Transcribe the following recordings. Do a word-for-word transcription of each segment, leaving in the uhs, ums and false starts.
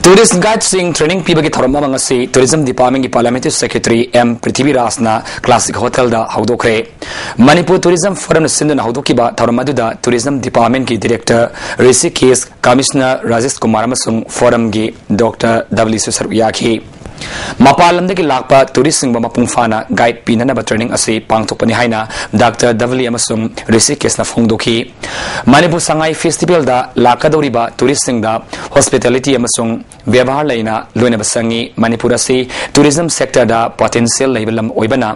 Tourist guide ꯁꯤꯡ training ꯄꯤꯕꯒꯤ ꯊꯧꯔꯝ ꯑꯃ ꯉꯁꯤ Tourism Department ꯀꯤ Parliamentary Secretary M ꯄ꯭ꯔꯤꯊꯤꯕꯤꯔꯥꯖꯅ Classic Hotel ꯗ ꯍꯧꯗꯣꯛꯈ꯭ꯔꯦ꯫ Manipur Tourism Forum ꯅ ꯁꯤꯟꯗꯨꯅ ꯍꯧꯗꯣꯛꯈꯤꯕ ꯊꯧꯔꯝ ꯑꯗꯨꯗ Tourism Department ꯀꯤ Director ꯔꯤꯁꯤꯀꯦꯁ, Commissioner ꯔꯥꯖꯦꯁ ꯀꯨꯃꯥꯔ ꯑꯃꯁꯨꯡ Forum ꯒꯤ Doctor W ꯁꯨ ꯁꯔꯨꯛ ꯌꯥꯈꯤ꯫ ꯃꯄꯥꯟ ꯂꯝꯗꯒꯤ ꯂꯥꯛꯄ tourist ꯁꯤꯡꯕꯨ ꯃꯄꯨꯡ ꯐꯥꯅ guide ꯄꯤꯅꯅꯕ training ꯑꯁꯤ ꯄꯥꯡꯊꯣꯛꯄꯅꯤ ꯍꯥꯏꯅ Doctor W ꯑꯃꯁꯨꯡ ꯔꯤꯁꯤꯀꯦꯁꯅ ꯐꯣꯡꯗꯣꯛꯈꯤ꯫ ꯃꯅꯤꯄꯨꯔ ꯁꯉꯥꯏ Festival ꯗ ꯂꯥꯛꯀꯗꯧꯔꯤꯕ tourist ꯁꯤꯡꯗ hospitality ꯑꯃꯁꯨꯡ ꯕꯦꯕꯥꯔ ꯂꯩꯅ ꯂꯣꯏꯅꯕ ꯆꯪꯏ꯫ ꯃꯅꯤꯄꯨꯔ ꯑꯁꯤ tourism sector ꯗ potential ꯂꯩꯕ ꯂꯝ ꯑꯣꯏꯕꯅ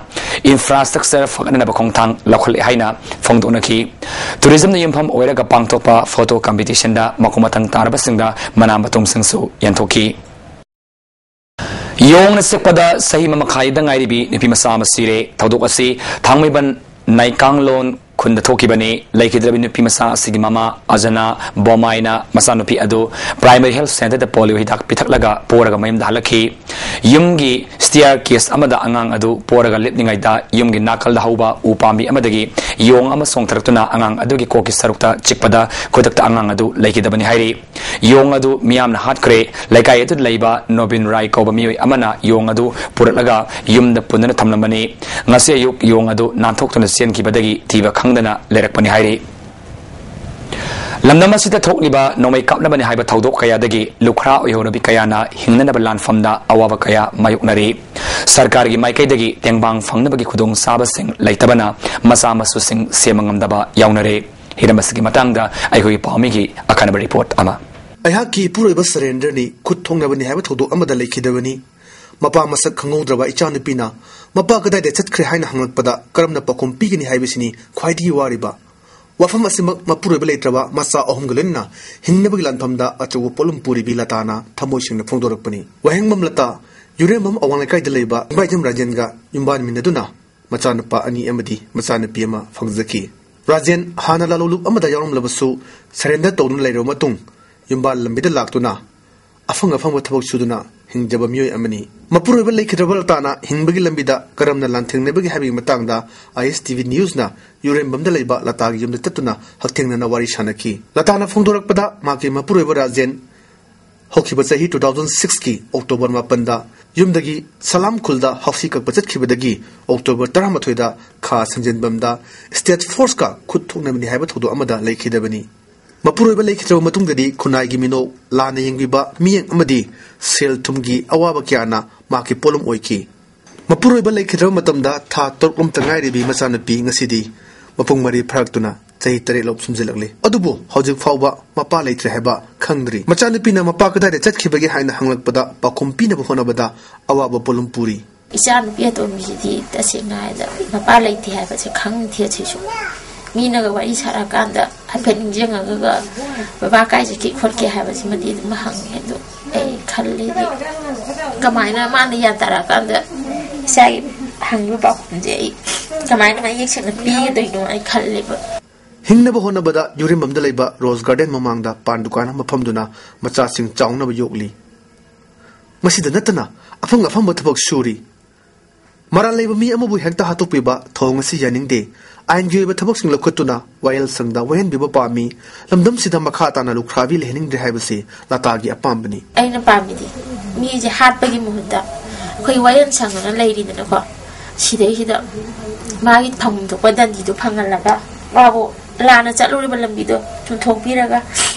infrastructure ꯐꯒꯠꯅꯅꯕ ꯈꯣꯡꯊꯥꯡ ꯂꯧꯈꯠꯂꯦ ꯍꯥꯏꯅ ꯐꯣꯡꯗꯣꯛꯅꯈꯤ꯫ Tourism ꯅ ꯌꯨꯝꯐꯝ ꯑꯣꯏꯔꯒ ꯄꯥꯡꯊꯣꯛꯄ photo competition ꯗ ꯃꯈꯣꯡ ꯃꯊꯪ ꯇꯥꯔꯕꯁꯤꯡꯗ ꯃꯅꯥ ꯃꯊꯨꯝꯁꯤꯡꯁꯨ ꯌꯦꯟꯊꯣꯛꯈꯤ꯫ ꯌꯣꯡꯅ ꯆꯤꯛꯄꯗ ꯆꯍꯤ ꯑꯃ ꯃꯈꯥꯏꯗ ꯉꯥꯏꯔꯤꯕꯤ ꯅꯨꯄꯤ ꯃꯆꯥ ꯑꯃ ꯁꯤꯔꯦ꯫ ꯊꯧꯗꯣꯛ ꯑꯁꯤ ꯊꯥꯡꯃꯩꯕꯟ ꯅꯥꯏꯀꯥꯡꯂꯣꯟ ꯈꯨꯟꯗ ꯊꯣꯛꯈꯤꯕꯅꯤ꯫ ꯂꯩꯈꯤꯗ꯭ꯔꯕꯤ ꯅꯨꯄꯤ ꯃꯆꯥ ꯑꯁꯤꯒꯤ ꯃꯃꯥ ꯑꯖꯅꯥ ꯕꯣꯃꯥꯏꯅ ꯃꯆꯥꯅꯨꯄꯤ ꯑꯗꯨ Primary Health Centre ꯗ polio ꯍꯤꯗꯥꯛ ꯄꯤꯊꯛꯂꯒ ꯄꯣꯔꯒ ꯃꯌꯨꯝꯗ ꯍꯜꯂꯛꯈꯤ꯫ ꯌꯨꯝꯒꯤ staircase ꯑꯃꯗ ꯑꯉꯥꯡ ꯑꯗꯨ ꯄꯣꯔꯒ ꯂꯦꯞꯂꯤꯉꯩꯗ ꯌꯨꯝꯒꯤ ꯅꯥꯀꯜꯗ ꯍꯧꯕ ꯎ ꯄꯥꯝꯕꯤ ꯑꯃꯗꯒꯤ ꯌꯣꯡ ꯑꯃ ꯆꯣꯡꯊꯔꯛꯇꯨꯅ ꯑꯉꯥꯡ ꯑꯗꯨꯒꯤ ꯀꯣꯛꯀꯤ ꯁꯔꯨꯛꯇ ꯆꯤꯛꯄꯗ ꯈꯨꯗꯛꯇ ꯑꯉꯥꯡ ꯑꯗꯨ ꯂꯩꯈꯤꯗꯕꯅꯤ ꯍꯥꯏꯔꯤ꯫ ꯌꯣꯡ ꯑꯗꯨ ꯃꯤꯌꯥꯝꯅ ꯍꯥꯠꯈ꯭ꯔꯦ꯫ ꯂꯩꯀꯥꯏ ꯑꯗꯨꯗ ꯂꯩꯕ ꯅꯣꯕꯤꯟ ꯔꯥꯏ ꯀꯧꯕ ꯃꯤꯑꯣꯏ ꯑꯃꯅ ꯌꯣꯡ ꯑꯗꯨ ꯄꯨꯔꯛꯂꯒ ꯌꯨꯝꯗ ꯄꯨꯟꯗꯨꯅ ꯊꯝꯂꯝꯕꯅꯤ꯫ ꯉꯁꯤ ꯑꯌꯨꯛ ꯌꯣꯡ ꯑꯗꯨ ꯅꯥꯟꯊꯣꯛꯇꯨꯅ ꯆꯦꯟꯈꯤꯕꯗꯒꯤ ꯊꯤꯕ ꯈꯪꯗꯅ ꯂꯩꯔꯛꯄꯅꯤ ꯍꯥꯏꯔꯤ꯫ ꯂꯝꯗꯝ ꯑꯁꯤꯗ ꯊꯣꯛꯂꯤꯕ ꯅꯣꯡꯃꯩ ꯀꯥꯞꯅꯕꯅꯤ ꯍꯥꯏꯕ ꯊꯧꯗꯣꯛ ꯀꯌꯥꯗꯒꯤ ꯂꯨꯈ꯭ꯔꯥ ꯑꯣꯏꯍꯧꯔꯕꯤ ꯀꯌꯥꯅ ꯍꯤꯡꯅꯅꯕ ꯂꯥꯟꯐꯝꯗ ꯑꯋꯥꯕ ꯀꯌꯥ ꯃꯥꯌꯣꯛꯅꯔꯤ꯫ ꯁꯔꯀꯥꯔꯒꯤ ꯃꯥꯏꯀꯩꯗꯒꯤ ꯇꯦꯡꯕꯥꯡ ꯐꯪꯅꯕꯒꯤ ꯈꯨꯗꯣꯡꯆꯥꯕꯁꯤꯡ ꯂꯩꯇꯕꯅ ꯃꯆꯥ ꯃꯁꯨꯁꯤꯡ ꯁꯦꯝꯕ ꯉꯝꯗꯕ ꯌꯥꯎꯅꯔꯦ꯫ ꯍꯤꯔꯝ ꯑꯁꯤꯒꯤ ꯃꯇꯥꯡꯗ ꯑꯩꯈꯣꯏꯒꯤ ꯄꯥꯎꯃꯤꯒꯤ ꯑꯈꯟꯅꯕ report ꯑꯃ꯫ ꯑꯩꯍꯥꯛꯀꯤ ꯏꯄꯨꯔꯣꯏꯕ ꯁꯔꯦꯟꯗ꯭ꯔꯅꯤ ꯈꯨꯠ ꯊꯣꯡꯅꯕꯅꯤ ꯍꯥꯏꯕ ꯊꯧꯗꯣꯛ ꯑꯃꯗ ꯂꯩꯈꯤꯗꯕꯅꯤ꯫ ꯃꯄꯥ ꯃꯁꯛ ꯈꯪꯍꯧꯗ꯭ꯔꯕ ꯏꯆꯥꯅꯨꯄꯤꯅ ꯃꯄꯥ ꯀꯗꯥꯏꯗ ꯆꯠꯈ꯭ꯔꯦ ꯍꯥꯏꯅ ꯍꯪꯂꯛꯄꯗ ꯀꯔꯝꯅ ꯄꯥꯎꯈꯨꯝ ꯄꯤꯒꯅꯤ ꯍꯥꯏꯕꯁꯤꯅꯤ ꯈ꯭ꯋꯥꯏꯗꯒꯤ ꯋꯥꯔꯤꯕ꯫ ꯋꯥꯐꯝ ꯑꯁꯤꯃꯛ ꯃꯄꯨꯔꯣꯏꯕ ꯂꯩꯇ꯭ꯔꯕ ꯃꯆꯥ ꯑꯍꯨꯝꯒ ꯂꯣꯏꯅꯅ ꯍꯤꯡꯅꯕꯒꯤ ꯂꯥꯟꯐꯝꯗ ꯑꯆꯧꯕ ꯄꯣꯠꯂꯨꯝ ꯄꯨꯔꯤꯕꯤ ꯂꯇꯥꯅ ꯊꯃꯣꯏ ꯁꯦꯡꯅ ꯐꯣꯡꯗꯣꯔꯛꯄꯅꯤ꯫ ꯋꯥꯍꯦꯡꯕꯝ ꯂꯇꯥ, ꯌꯨꯔꯦꯝꯕꯝ ꯑꯋꯥꯡ ꯂꯩꯀꯥꯏꯗ ꯂꯩꯕ ꯏꯕꯥꯏꯖꯝ ꯔꯥꯖꯦꯟꯒ ꯌꯨꯝꯕꯥꯟꯃꯤꯟꯅꯗꯨꯅ ꯃꯆꯥꯅꯨꯄꯥ ꯑꯅꯤ ꯑꯃꯗꯤ ꯃꯆꯥꯅꯨꯄꯤ ꯑꯃ ꯐꯪꯖꯈꯤ꯫ ꯔꯥꯖꯦꯟ ꯍꯥꯟꯅ ꯂꯥꯂꯣꯡꯂꯨꯞ ꯑꯃꯗ ꯌꯥꯎꯔꯝꯂꯕꯁꯨ, surrender ꯇꯧꯗꯨꯅ ꯂꯩꯔꯕ ꯃꯇꯨꯡ ꯌꯨꯝꯕꯥꯟ ꯂꯝꯕꯤꯗ ꯂꯥꯛꯇꯨꯅ ꯑꯐꯪ ꯑꯐꯪꯕ ꯊꯕꯛ ꯁꯨꯗꯨꯅ ꯍꯤꯡꯖꯕ ꯃꯤꯑꯣꯏ ꯑꯃꯅꯤ꯫ ꯃꯄꯨꯔꯣꯏꯕ ꯂꯩꯈꯤꯗ꯭ꯔꯕ ꯂꯇꯥꯅ ꯍꯤꯡꯕꯒꯤ ꯂꯝꯕꯤꯗ ꯀꯔꯝꯅ ꯂꯥꯟꯊꯦꯡꯅꯕꯒꯦ ꯍꯥꯏꯕꯒꯤ ꯃꯇꯥꯡꯗ ISTV Newsꯅ ꯌꯨꯔꯦꯝꯕꯝꯗ ꯂꯩꯕ ꯂꯇꯥꯒꯤ ꯌꯨꯝꯗ ꯆꯠꯇꯨꯅ ꯍꯛꯊꯦꯡꯅꯅ ꯋꯥꯔꯤ ꯁꯥꯅꯈꯤ꯫ ꯂꯇꯥꯅ ꯐꯣꯡꯗꯣꯔꯛꯄꯗ, ꯃꯍꯥꯛꯀꯤ ꯃꯄꯨꯔꯣꯏꯕ ꯔꯥꯖꯦꯟ ꯍꯧꯈꯤꯕ ꯆꯍꯤ two thousand six ꯀꯤ October ꯃꯥꯄꯟꯗ ꯌꯨꯝꯗꯒꯤ ꯁꯂꯥꯝ ꯈꯨꯜꯗ ꯍꯥꯎꯁꯤ ꯀꯛꯄ ꯆꯠꯈꯤꯕꯗꯒꯤ October ꯇꯔꯥꯃꯥꯊꯣꯏꯗ ꯈꯥ ꯁꯟꯖꯦꯟꯕꯝꯗ state force ꯀ ꯈꯨꯠ ꯊꯣꯛꯅꯕꯅꯤ ꯍꯥꯏꯕ ꯊꯧꯗꯣꯛ ꯑꯃꯗ ꯂꯩꯈꯤꯗꯕꯅꯤ꯫ ꯃꯄꯨꯔꯣꯏꯕ ꯂꯩꯈꯤꯗ꯭ꯔꯕ ꯃꯇꯨꯡꯗꯗꯤ ꯈꯨꯟꯅꯥꯏꯒꯤ ꯃꯤꯅꯣꯛ, ꯂꯥꯟꯅ ꯌꯦꯡꯕꯤꯕ ꯃꯤꯠꯌꯦꯡ ꯑꯃꯗꯤ ꯁꯦꯜ ꯊꯨꯝꯒꯤ ꯑꯋꯥꯕ ꯀꯌꯥꯅ ꯃꯍꯥꯛꯀꯤ ꯄꯣꯠꯂꯨꯝ ꯑꯣꯏꯈꯤ꯫ ꯃꯄꯨꯔꯣꯏꯕ ꯂꯩꯈꯤꯗ꯭ꯔꯕ ꯃꯇꯝꯗ ꯊꯥ ꯇꯔꯨꯛ ꯂꯣꯝꯇ ꯉꯥꯏꯔꯤꯕꯤ ꯃꯆꯥꯅꯨꯄꯤ ꯉꯁꯤꯗꯤ ꯃꯄꯨꯡ ꯃꯔꯩ ꯐꯥꯔꯛꯇꯨꯅ ꯆꯍꯤ ꯇꯔꯦꯠ ꯂꯣꯝ ꯁꯨꯝꯖꯤꯜꯂꯛꯂꯤ꯫ ꯑꯗꯨꯕꯨ ꯍꯧꯖꯤꯛ ꯐꯥꯎꯕ ꯃꯄꯥ ꯂꯩꯇ꯭ꯔꯦ ꯍꯥꯏꯕ ꯈꯪꯗ꯭ꯔꯤ꯫ ꯃꯆꯥꯅꯨꯄꯤꯅ ꯃꯄꯥ ꯀꯗꯥꯏꯗ ꯆꯠꯈꯤꯕꯒꯦ ꯍꯥꯏꯅ ꯍꯪꯂꯛꯄꯗ ꯄꯥꯎꯈꯨꯝ ꯄꯤꯅꯕ ꯍꯣꯠꯅꯕꯗ ꯑꯋꯥꯕ ꯄꯣꯠꯂꯨꯝ ꯄꯨꯔꯤ꯫ ꯏꯆꯥ ꯅꯨꯄꯤ ꯑꯇꯣꯝꯕꯤꯁꯤꯗꯤ ꯇꯁꯦꯡꯅ ꯍꯥꯏꯔꯕꯗ ꯃꯄꯥ ꯂꯩꯇꯦ ꯍꯥꯏꯕꯁꯦ ꯈꯪꯗꯦ꯫ ꯁꯤꯁꯨ ꯃꯤꯅꯒ ꯋꯥꯔꯤ ꯁꯥꯔꯛꯑꯀꯥꯟꯗ ꯍꯥꯏꯐꯦꯠ ꯅꯤꯡꯁꯤꯡꯉꯒ ꯕꯕꯥ ꯀꯥꯏ ꯆꯠꯀꯦ ꯈꯣꯠꯀꯦ ꯍꯥꯏꯕꯁꯤꯃꯗꯤ ꯑꯗꯨꯝ ꯍꯪꯉꯦ꯫ ꯑꯗꯣ ꯑꯩ ꯈꯜꯂꯤꯗꯤ ꯀꯃꯥꯏꯅ ꯃꯥꯅ ꯒ꯭ꯌꯥꯟ ꯇꯥꯔꯛꯑꯀꯥꯟꯗ ꯏꯆꯥꯒꯤ ꯍꯪꯉꯤꯕ ꯄꯥꯎꯈꯨꯝꯁꯦ ꯑꯩ ꯀꯃꯥꯏꯅ ꯃꯌꯦꯛ ꯁꯦꯡꯅ ꯄꯤꯒꯗꯣꯏꯅꯣ ꯑꯩ ꯈꯜꯂꯦꯕ꯫ ꯍꯤꯡꯅꯕ ꯍꯣꯠꯅꯕꯗ ꯌꯨꯔꯦꯝꯕꯝꯗ ꯂꯩꯕ ꯔꯣꯁ ꯒꯥꯔꯗꯦꯟ ꯃꯃꯥꯡꯗ ꯄꯥꯟ ꯗꯨꯀꯥꯟ ꯑꯃ ꯐꯝꯗꯨꯅ ꯃꯆꯥꯁꯤꯡ ꯆꯥꯎꯅꯕ ꯌꯣꯛꯂꯤ꯫ ꯃꯁꯤꯗ ꯅꯠꯇꯅ ꯑꯐꯪ ꯑꯐꯪꯕ ꯊꯕꯛ ꯁꯨꯔꯤ꯫ ꯃꯔꯥꯜ ꯂꯩꯕ ꯃꯤ ꯑꯃꯕꯨ ꯍꯦꯛꯇ ꯍꯥꯠꯇꯣꯛꯄꯤꯕ ꯊꯧꯑꯣꯡ ꯑꯁꯤ ꯌꯥꯅꯤꯡꯗꯦ꯫ ꯑꯥꯏꯟꯒꯤ ꯑꯣꯏꯕ ꯊꯕꯛꯁꯤꯡ ꯂꯧꯈꯠꯇꯨꯅ ꯋꯥꯌꯦꯜ ꯁꯪꯗ ꯋꯥꯍꯟꯕꯤꯕ ꯄꯥꯝꯃꯤ꯫ ꯂꯝꯗꯝꯁꯤꯗ ꯃꯈꯥ ꯇꯥꯅ ꯂꯨꯈ꯭ꯔꯥꯕꯤ ꯂꯩꯍꯟꯅꯤꯡꯗ꯭ꯔꯦ ꯍꯥꯏꯕꯁꯤ ꯂꯇꯥꯒꯤ ꯑꯄꯥꯝꯕꯅꯤ꯫ ꯑꯩꯅ ꯄꯥꯝꯃꯤꯗꯤ ꯃꯤꯁꯦ ꯍꯥꯠꯄꯒꯤ ꯃꯍꯨꯠꯇ ꯑꯩꯈꯣꯏ ꯋꯥꯌꯦꯜ ꯁꯪ ꯑꯅ ꯂꯩꯔꯤꯗꯅꯀꯣ, ꯁꯤꯗꯩꯁꯤꯗ ꯃꯥꯒꯤ ꯐꯪꯐꯝ ꯊꯣꯛꯄ ꯗꯟꯗꯤꯗꯣ ꯐꯪꯍꯜꯂꯒ ꯃꯥꯕꯨ ꯂꯥꯟꯅ ꯆꯠꯂꯨꯔꯤꯕ ꯂꯝꯕꯤꯗꯣ ꯆꯨꯝꯊꯣꯛꯄꯤꯔꯒ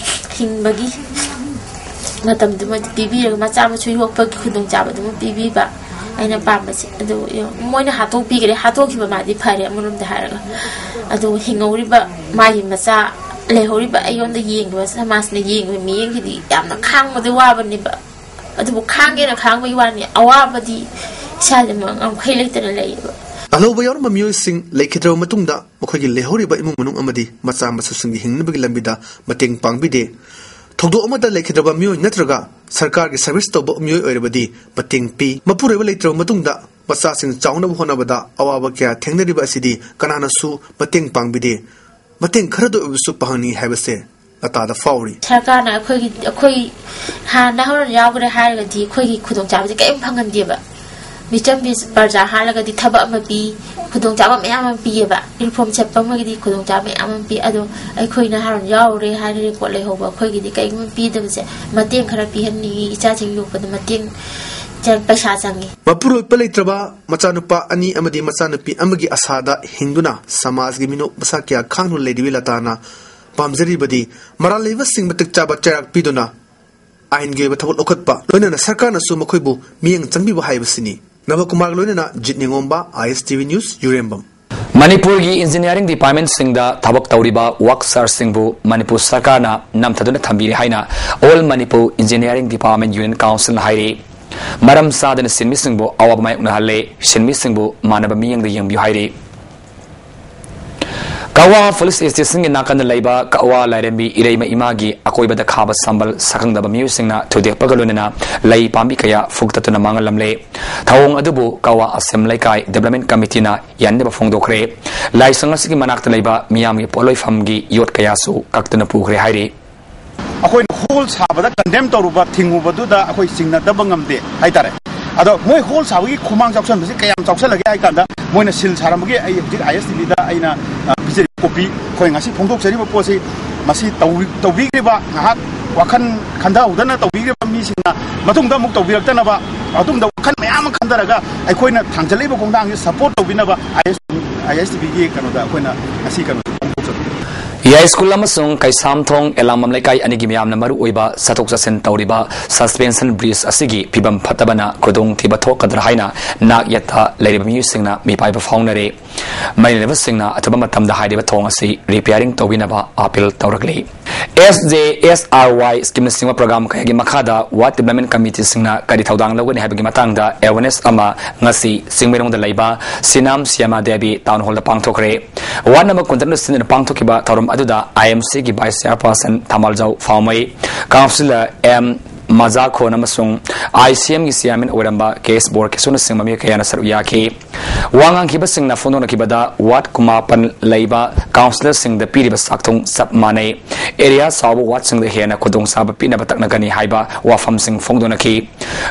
ꯍꯤꯡꯕꯒꯤ ꯃꯇꯝꯗꯨꯃꯗꯤ ꯄꯤꯕꯤꯔꯒ ꯃꯆꯥ ꯃꯁꯨ ꯌꯣꯛꯄꯒꯤ ꯈꯨꯗꯣꯡꯆꯥꯕꯗꯨꯃ ꯄꯤꯕꯤꯕ ꯑꯩꯅ ꯄꯥꯝꯕꯁꯦ꯫ ꯑꯗꯨ ꯌꯦꯡꯉꯣ, ꯃꯣꯏꯅ ꯍꯥꯠꯇꯣꯛꯄꯤꯈ꯭ꯔꯦ, ꯍꯥꯠꯇꯣꯛꯈꯤꯕ ꯃꯥꯗꯤ ꯐꯔꯦ ꯑꯃꯔꯣꯝꯗ ꯍꯥꯏꯔꯒ, ꯑꯗꯨ ꯍꯤꯡꯍꯧꯔꯤꯕ ꯃꯥꯒꯤ ꯃꯆꯥ ꯂꯩꯍꯧꯔꯤꯕ ꯑꯩꯉꯣꯟꯗ ꯌꯦꯡꯕ ꯁꯃꯥꯖꯅ ꯌꯦꯡꯕ ꯃꯤꯠꯌꯦꯡꯁꯤꯗꯤ ꯌꯥꯝꯅ ꯈꯥꯡꯕꯗꯤ ꯋꯥꯕꯅꯦꯕ꯫ ꯑꯗꯨꯕꯨ ꯈꯥꯡꯒꯦꯅ ꯈꯥꯡꯕꯒꯤ ꯋꯥꯅꯤ, ꯑꯋꯥꯕꯗꯤ ꯏꯁꯥꯗ ꯉꯝꯈꯩ ꯂꯩꯇꯅ ꯂꯩꯌꯦꯕ꯫ ꯑꯂꯧꯕ ꯌꯥꯎꯔꯝꯕ ꯃꯤꯑꯣꯏꯁꯤꯡ ꯂꯩꯈꯤꯗ꯭ꯔꯕ ꯃꯇꯨꯡꯗ ꯃꯈꯣꯏꯒꯤ ꯂꯩꯍꯧꯔꯤꯕ ꯏꯃꯨꯡ ꯃꯅꯨꯡ ꯑꯃꯗꯤ ꯃꯆꯥ ꯃꯁꯨꯁꯤꯡꯒꯤ ꯍꯤꯡꯅꯕꯒꯤ ꯂꯝꯕꯤꯗ ꯃꯇꯦꯡ ꯄꯥꯡꯕꯤꯗꯦ꯫ ꯊꯧꯗꯣꯛ ꯑꯃꯗ ꯂꯩꯈꯤꯗ꯭ꯔꯕ ꯃꯤꯑꯣꯏ ꯅꯠꯇ꯭ꯔꯒ ꯁꯔꯀꯥꯔꯒꯤ ꯁꯔꯚꯤꯁ ꯇꯧꯕ ꯃꯤꯑꯣꯏ ꯑꯣꯏꯔꯕꯗꯤ ꯃꯇꯦꯡ ꯄꯤ꯫ ꯃꯄꯨꯔꯣꯏꯕ ꯂꯩꯇ꯭ꯔꯕ ꯃꯇꯨꯡꯗ ꯃꯆꯥꯁꯤꯡ ꯆꯥꯎꯅꯕ ꯍꯣꯠꯅꯕꯗ ꯑꯋꯥꯕ ꯀꯌꯥ ꯊꯦꯡꯅꯔꯤꯕ ꯑꯁꯤꯗꯤ ꯀꯅꯥꯅꯁꯨ ꯃꯇꯦꯡ ꯄꯥꯡꯕꯤꯗꯦ꯫ ꯃꯇꯦꯡ ꯈꯔꯗ ꯑꯣꯏꯕꯁꯨ ꯄꯥꯡꯍꯟꯅꯤꯡꯏ ꯍꯥꯏꯕꯁꯦ ꯂꯇꯥꯗ ꯐꯥꯎꯔꯤ꯫ ꯁꯔꯀꯥꯔꯅ ꯑꯩꯈꯣꯏꯒꯤ, ꯑꯩꯈꯣꯏ ꯍꯥꯟꯅ ꯍꯧꯔ ꯌꯥꯎꯈ꯭ꯔꯦ ꯍꯥꯏꯔꯒꯗꯤ ꯑꯩꯈꯣꯏꯒꯤ ꯈꯨꯗꯣꯡꯆꯥꯕꯁꯦ ꯀꯔꯤꯝ ꯐꯪꯍꯟꯗꯦꯕ꯫ ꯃꯤꯆꯝ ꯄ꯭ꯔꯖꯥ ꯍꯥꯠꯂꯒꯗꯤ ꯊꯕꯛ ꯑꯃ ꯄꯤ, ꯈꯨꯗꯣꯡꯆꯥꯕ ꯃꯌꯥꯝ ꯑꯃ ꯄꯤꯌꯦꯕ꯫ ꯏꯔꯨꯐꯝ ꯁꯦꯠꯄ ꯑꯃꯒꯤꯗꯤ ꯈꯨꯗꯣꯡꯆꯥꯕ ꯃꯌꯥꯝ ꯑꯃ ꯄꯤ꯫ ꯑꯗꯣ ꯑꯩꯈꯣꯏ ꯅꯍꯥꯔꯣꯜ ꯌꯥꯎꯔꯦ ꯍꯥꯏꯅ ꯔꯦꯀꯣꯔꯠ ꯂꯩꯍꯧꯕ ꯑꯩꯈꯣꯏꯒꯤꯗꯤ ꯀꯔꯤꯒꯨꯝꯕ ꯄꯤꯗꯕꯁꯦ ꯃꯇꯦꯡ ꯈꯔ ꯄꯤꯍꯟꯅꯤꯡꯉꯤ꯫ ꯏꯆꯥꯁꯤꯡ ꯌꯣꯛꯄꯗ ꯃꯇꯦꯡ ꯆꯪ-, ꯄꯩꯁꯥ ꯆꯪꯉꯤ꯫ ꯃꯄꯨꯔꯣꯏꯕ ꯂꯩꯇ꯭ꯔꯕ ꯃꯆꯥꯅꯨꯄꯥ ꯑꯅꯤ ꯑꯃꯗꯤ ꯃꯆꯥꯅꯨꯄꯤ ꯑꯃꯒꯤ ꯑꯁꯥꯗ ꯍꯤꯡꯗꯨꯅ ꯁꯃꯥꯖꯒꯤ ꯃꯤꯅꯣꯛ ꯃꯁꯥ ꯀꯌꯥ ꯈꯥꯡꯗꯨꯅ ꯂꯩꯔꯤꯕꯤ ꯂꯇꯥꯅ ꯄꯥꯝꯖꯔꯤꯕꯗꯤ ꯃꯔꯥꯜ ꯂꯩꯕꯁꯤꯡ ꯃꯇꯤꯛ ꯆꯥꯕ ꯆꯩꯔꯥꯛ ꯄꯤꯗꯨꯅ ꯑꯥꯏꯟꯒꯤ ꯑꯣꯏꯕ ꯊꯕꯛ ꯂꯧꯈꯠꯄ, ꯂꯣꯏꯅꯅ ꯁꯔꯀꯥꯔꯅꯁꯨ ꯃꯈꯣꯏꯕꯨ ꯃꯤꯠꯌꯦꯡ ꯆꯪꯕꯤꯕ ꯍꯥꯏꯕꯁꯤꯅꯤ꯫ ꯅꯕꯀꯨꯃꯥꯔꯒ ꯂꯣꯏꯅꯅ ꯖꯤꯠ ꯅꯤꯉꯣꯝꯕ, ꯑꯥꯏ ꯑꯦꯁ ꯇꯤ ꯚꯤ ꯅ꯭ꯌꯨꯁ, ꯌꯨꯔꯦꯝꯕꯝ꯫ ꯃꯅꯤꯄꯨꯔꯒꯤ ꯏꯟꯖꯤꯅꯤꯌꯥꯔꯤꯡ ꯗꯤꯄꯥꯔꯠꯃꯦꯟꯁꯤꯡꯗ ꯊꯕꯛ ꯇꯧꯔꯤꯕ ꯋꯥꯛꯁꯔꯁꯤꯡꯕꯨ ꯃꯅꯤꯄꯨꯔ ꯁꯔꯀꯥꯔꯅ ꯅꯝꯊꯗꯨꯅ ꯊꯝꯕꯤꯔꯦ ꯍꯥꯏꯅ all Manipur engineering department union ꯀꯥꯎꯟꯁꯤꯜꯅ ꯍꯥꯏꯔꯤ꯫ ꯃꯔꯝ ꯆꯥꯗꯅ ꯁꯤꯟꯃꯤꯁꯤꯡꯕꯨ ꯑꯋꯥꯕ ꯃꯥꯌꯣꯛꯅꯍꯜꯂꯦ, ꯁꯤꯟꯃꯤꯁꯤꯡꯕꯨ ꯃꯥꯟꯅꯕ ꯃꯤꯠꯌꯦꯡꯗ ꯌꯦꯡꯕꯤꯌꯨ ꯍꯥꯏꯔꯤ꯫ ꯀꯛꯋꯥ ꯄꯨꯂꯤꯁ ꯁ꯭ꯇꯦꯁꯟꯒꯤ ꯅꯥꯀꯟꯗ ꯂꯩꯕ ꯀꯛꯋꯥ ꯂꯥꯏꯔꯦꯝꯕꯤ ꯏꯔꯩꯃ ꯏꯃꯥꯒꯤ ꯑꯀꯣꯏꯕꯗ ꯈꯥꯕ ꯁꯝꯕꯜ ꯁꯛꯈꯪꯗꯕ ꯃꯤꯑꯣꯏꯁꯤꯡꯅ ꯊꯨꯗꯦꯛꯄꯒ ꯂꯣꯏꯅꯅ ꯂꯩ ꯄꯥꯝꯕꯤ ꯀꯌꯥ ꯐꯨꯛꯇꯠꯇꯨꯅ ꯃꯥꯡꯍꯜꯂꯝꯂꯦ꯫ ꯊꯧꯑꯣꯡ ꯑꯗꯨꯕꯨ ꯀꯛꯋꯥ ꯑꯁꯦꯝ ꯂꯩꯀꯥꯏ ꯗꯤꯕ꯭ꯂꯞꯃꯦꯟ ꯀꯃꯤꯇꯤꯅ ꯌꯥꯅꯤꯡꯗꯕ ꯐꯣꯡꯗꯣꯛꯈ꯭ꯔꯦ꯫ ꯂꯥꯏꯁꯪ ꯑꯁꯤꯒꯤ ꯃꯅꯥꯛꯇ ꯂꯩꯕ ꯃꯤꯌꯥꯝꯒꯤ ꯄꯣꯠꯂꯣꯏꯐꯝꯒꯤ ꯌꯣꯠ ꯀꯌꯥꯁꯨ ꯀꯛꯇꯨꯅ ꯄꯨꯈ꯭ꯔꯦ ꯍꯥꯏꯔꯤ꯫ ꯑꯩꯈꯣꯏꯅ ꯍꯣꯜ ꯁꯥꯕꯗ ꯀꯟꯗꯦꯝ ꯇꯧꯔꯨꯕ, ꯊꯤꯡꯉꯨꯕꯗꯨꯗ ꯑꯩꯈꯣꯏ ꯆꯤꯡꯅꯗꯕ ꯉꯝꯗꯦ ꯍꯥꯏꯇꯥꯔꯦ꯫ ꯑꯗꯣ ꯃꯣꯏ ꯍꯣꯜ ꯁꯥꯕꯒꯤ ꯈꯨꯃꯥꯡ ꯆꯥꯎꯁꯟꯕꯁꯤ ꯀꯌꯥꯝ ꯆꯥꯎꯁꯜꯂꯒꯦ ꯍꯥꯏ ꯀꯥꯟꯗ, ꯃꯣꯏꯅ ꯁꯤꯜ ꯁꯥꯔꯝꯕꯒꯤ ꯑꯩ ꯍꯧꯖꯤꯛ ꯑꯥꯏ ꯑꯦꯁ ꯇꯤ ꯚꯤꯗ ꯑꯩꯅ, ꯑ, ꯄꯤꯖꯔꯤꯕ ꯀꯣꯄꯤ, ꯑꯩꯈꯣꯏ ꯉꯁꯤ ꯐꯣꯡꯗꯣꯛꯆꯔꯤꯕ ꯄꯣꯠꯁꯤ, ꯃꯁꯤ ꯇꯧ-, ꯇꯧꯕꯤꯈ꯭ꯔꯤꯕ, ꯉꯥꯏꯍꯥꯛ ꯋꯥꯈꯜ ꯈꯟꯊꯍꯧꯗꯅ ꯇꯧꯕꯤꯈ꯭ꯔꯤꯕ ꯃꯤꯁꯤꯡꯅ ꯃꯇꯨꯡꯗ ꯑꯃꯨꯛ ꯇꯧꯕꯤꯔꯛꯇꯅꯕ, ꯃꯇꯨꯡꯗ ꯋꯥꯈꯜ ꯃꯌꯥꯝ ꯑꯃ ꯈꯟꯊꯔꯒ ꯑꯩꯈꯣꯏꯅ ꯊꯥꯡꯖꯜꯂꯛꯏꯕ ꯈꯣꯡꯊꯥꯡꯁꯤ ꯁꯄꯣꯔꯠ ꯇꯧꯕꯤꯅꯕ ꯑꯥꯏ ꯑꯦꯁ, ꯑꯥꯏ ꯑꯦꯁ ꯇꯤ ꯚꯤꯒꯤ ꯀꯩꯅꯣꯗ ꯑꯩꯈꯣꯏꯅ ꯉꯁꯤ ꯀꯩꯅꯣ ꯐꯣꯡꯗꯣꯛꯆꯕꯅꯤ꯫ ꯌꯥꯏꯁ꯭ꯀꯨꯜ ꯑꯃꯁꯨꯡ ꯀꯩꯁꯥꯝꯊꯣꯡ ꯑꯦꯂꯥꯡꯕꯝ ꯂꯩꯀꯥꯏ ꯑꯅꯤꯒꯤ ꯃꯤꯌꯥꯝꯅ ꯃꯔꯨ ꯑꯣꯏꯕ ꯆꯠꯊꯣꯛ ꯆꯠꯁꯤꯟ ꯇꯧꯔꯤꯕ ꯁꯁꯄꯦꯟꯁꯟ ꯕ꯭ꯔꯤꯖ ꯑꯁꯤꯒꯤ ꯐꯤꯕꯝ ꯐꯠꯇꯕꯅ ꯈꯨꯗꯣꯡꯊꯤꯕ ꯊꯣꯛꯀꯗ꯭ꯔꯥ ꯍꯥꯏꯅ ꯅꯥꯛ ꯌꯦꯠꯇ ꯂꯩꯔꯤꯕ ꯃꯤꯑꯣꯏꯁꯤꯡꯅ ꯃꯤꯄꯥꯏꯕ ꯐꯥꯎꯅꯔꯦ꯫ ꯃꯩ ꯂꯩꯅꯕꯁꯤꯡꯅ ꯑꯊꯨꯕ ꯃꯇꯝꯗ ꯍꯥꯏꯔꯤꯕ ꯊꯣꯡ ꯑꯁꯤ ꯔꯤꯄꯤꯌꯥꯔꯤꯡ ꯇꯧꯕꯤꯅꯕ ꯑꯥꯄꯤꯜ ꯇꯧꯔꯛꯂꯤ꯫ ꯑꯦꯁ ꯖꯦ ꯑꯦꯁ ꯑꯥꯔ ꯋꯥꯏ ꯁ꯭ꯀꯤꯝꯅꯆꯤꯡꯕ ꯄ꯭ꯔꯣꯒ꯭ꯔꯥꯝ ꯀꯌꯥꯒꯤ ꯃꯈꯥꯗ ꯋꯥꯔꯗ ꯗꯤꯕ꯭ꯂꯞꯃꯦꯟ ꯀꯃꯤꯇꯤꯁꯤꯡꯅ ꯀꯔꯤ ꯊꯧꯗꯥꯡ ꯂꯧꯒꯅꯤ ꯍꯥꯏꯕꯒꯤ ꯃꯇꯥꯡꯗ ꯑꯦꯋꯦꯔꯅꯦꯁ ꯑꯃ ꯉꯁꯤ ꯆꯤꯡꯃꯩꯔꯣꯡꯗ ꯂꯩꯕ ꯁꯤꯅꯥꯝ ꯁ꯭ꯌꯥꯃꯥ ꯗꯦꯕꯤ ꯇꯥꯎꯟ ꯍꯣꯜꯗ ꯄꯥꯡꯊꯣꯛꯈ꯭ꯔꯦ꯫ ꯋꯥꯔꯗ ꯅꯝꯕꯔ ꯀꯨꯟꯇꯔꯨꯛꯅ ꯁꯤꯟꯗꯨꯅ ꯄꯥꯡꯊꯣꯛꯈꯤꯕ ꯊꯧꯔꯝ ꯑꯗꯨꯗ ꯑꯥꯏ ꯑꯦꯝ ꯁꯤꯒꯤ ꯚꯥꯏꯁ ꯆꯤꯌꯥꯔꯄꯔꯁꯟ ꯊꯥꯃꯥꯜꯖꯥꯎ ꯐꯥꯎꯃꯩ, ꯀꯥꯎꯟꯁꯤꯂꯔ ꯑꯦꯝ ꯃꯖꯥꯈꯣꯟ ꯑꯃꯁꯨꯡ ꯑꯥꯏ ꯁꯤ ꯑꯦꯝꯒꯤ ꯆꯤꯌꯥꯔꯃꯦꯟ ꯑꯣꯏꯔꯝꯕ ꯀꯦ ꯑꯦꯁ ꯕꯣꯔꯀꯦꯁꯣꯅꯆꯤꯡꯕ ꯃꯤꯑꯣꯏ ꯀꯌꯥꯅ ꯁꯔꯨꯛ ꯌꯥꯈꯤ꯫ ꯋꯥ ꯉꯥꯡꯈꯤꯕꯁꯤꯡꯅ ꯐꯣꯡꯗꯣꯛꯅꯈꯤꯕꯗ ꯋꯥꯔꯗ ꯀꯨꯟꯃꯥꯄꯟ ꯂꯩꯕ ꯀꯥꯎꯟꯁꯤꯂꯔꯁꯤꯡꯗ ꯄꯤꯔꯤꯕ ꯆꯥꯛꯊꯨꯡ ꯆꯞ ꯃꯥꯟꯅꯩ꯫ ꯑꯦꯔꯤꯌꯥ ꯆꯥꯎꯕ ꯋꯥꯔꯗꯁꯤꯡꯗ ꯍꯦꯟꯅ ꯈꯨꯗꯣꯡꯆꯥꯕ ꯄꯤꯅꯕ ꯇꯛꯅꯒꯅꯤ ꯍꯥꯏꯕ ꯋꯥꯐꯝꯁꯤꯡ ꯐꯣꯡꯗꯣꯛꯅꯈꯤ꯫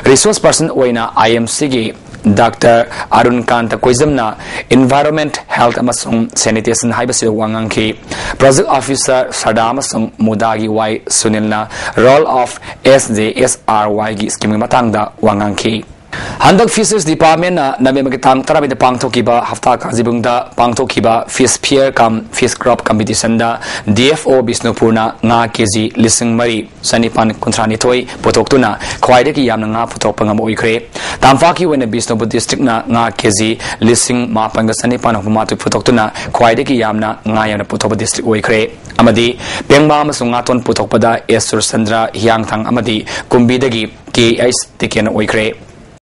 ꯔꯤꯁꯣꯔꯁ ꯄꯔꯁꯟ ꯑꯣꯏꯅ ꯑꯥꯏ ꯑꯦꯝ ꯁꯤꯒꯤ ꯗꯥꯛꯇꯔ ꯑꯔꯨꯟ ꯀꯥꯟꯇ ꯀꯣꯏꯖꯝꯅ Environment, Health ꯑꯃꯁꯨꯡ Sanitation ꯍꯥꯏꯕꯁꯤꯗ ꯋꯥ ꯉꯥꯡꯈꯤ꯫ Project Officer ꯁꯔꯗꯥ ꯑꯃꯁꯨꯡ ꯃꯨꯗꯥꯒꯤ ꯋꯥꯏ ꯁꯨꯅꯤꯜꯅ Role of S J S R Y ꯒꯤ scheme ꯒꯤ ꯃꯇꯥꯡꯗ ꯋꯥ ꯉꯥꯡꯈꯤ꯫ ꯍꯟꯗꯛ Fisheries Department ꯅ ꯅꯕꯦꯝꯕꯔꯒꯤ ꯇꯥꯡ ꯇꯔꯥꯃꯔꯤꯗ ꯄꯥꯡꯊꯣꯛꯈꯤꯕ ꯍꯞꯇꯥ ꯀꯥꯡꯖꯩꯕꯨꯡꯗ ꯄꯥꯡꯊꯣꯛꯈꯤꯕ Fish Fair cum Fish Crop Competition ꯗ D F O ꯕꯤꯁꯅꯨꯄꯨꯔꯅ ꯉꯥ ꯀꯦꯖꯤ ꯂꯤꯁꯤꯡ ꯃꯔꯤ ꯆꯅꯤꯄꯥꯟ ꯀꯨꯟꯊ꯭ꯔꯥ ꯅꯤꯊꯣꯏ ꯄꯨꯊꯣꯛꯇꯨꯅ ꯈ꯭ꯋꯥꯏꯗꯒꯤ ꯌꯥꯝꯅ ꯉꯥ ꯄꯨꯊꯣꯛꯄ ꯉꯝꯕ ꯑꯣꯏꯈ꯭ꯔꯦ꯫ ꯇꯝꯄꯥꯛꯀꯤ ꯑꯣꯏꯅ ꯕꯤꯁꯅꯨꯄꯨꯔ district ꯅ ꯉꯥ ꯀꯦꯖꯤ ꯂꯤꯁꯤꯡ ꯃꯥꯄꯟꯒ ꯆꯅꯤꯄꯥꯟ ꯍꯨꯝꯐꯨ ꯃꯥꯊꯣꯏ ꯄꯨꯊꯣꯛꯇꯨꯅ ꯈ꯭ꯋꯥꯏꯗꯒꯤ ꯌꯥꯝꯅ ꯉꯥ ꯌꯥꯝꯅ ꯄꯨꯊꯣꯛꯄ district ꯑꯣꯏꯈ꯭ꯔꯦ꯫ ꯑꯃꯗꯤ ꯄꯦꯡꯕꯥ ꯑꯃꯁꯨꯡ ꯉꯥꯇꯣꯟ ꯄꯨꯊꯣꯛꯄꯗ S ꯁꯨꯔꯆꯟꯗ꯭ꯔ ꯍꯤꯌꯥꯡꯊꯥꯡ ꯑꯃꯗꯤ ꯀꯨꯝꯕꯤꯗꯒꯤ K H ꯇꯤꯀꯦꯟ ꯑꯣꯏꯈ꯭ꯔꯦ꯫